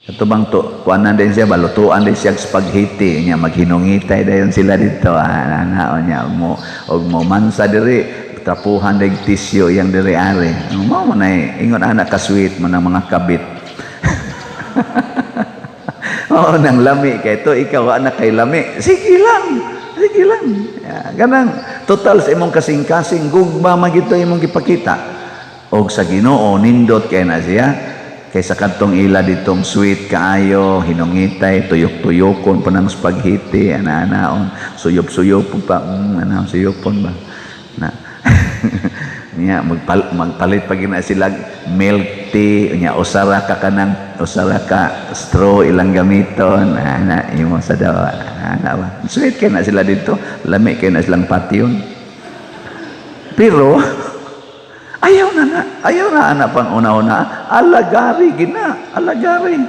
Ito bang to, kuanan din siya, balutuan din siya spaghetti nya, maghinungitay dayon sila dito, ah, ana nya mo og mo mansa diri, trapuhan deg tisyo yang diri are. Mao man ay ingon ana ka sweet mo ng mga kabit. Oo, nang lami kay to ikaw anak kay lami. Sige lang. Sige lang. Ya, ganang total sa imong kasing-kasing, gugma man gito imong gipakita. Og sa Ginoo, nindot kay na siya kaysa kadtong ila ditong sweet kaayo, hinungitay, tuyok-tuyokon pa ng spaghetti, ana-anaon, suyop-suyop pa, ana suyopon ba? Na. Nya magpalit pa gina sila milk tea nya, usara ka kanang usara ka straw ilang gamiton, ana imo sa dawa, ana ba, sweet kay na sila dito, lami kay na silang patyon, pero ayaw na na, ayaw na ana pang una-una, alagari gina, alagari.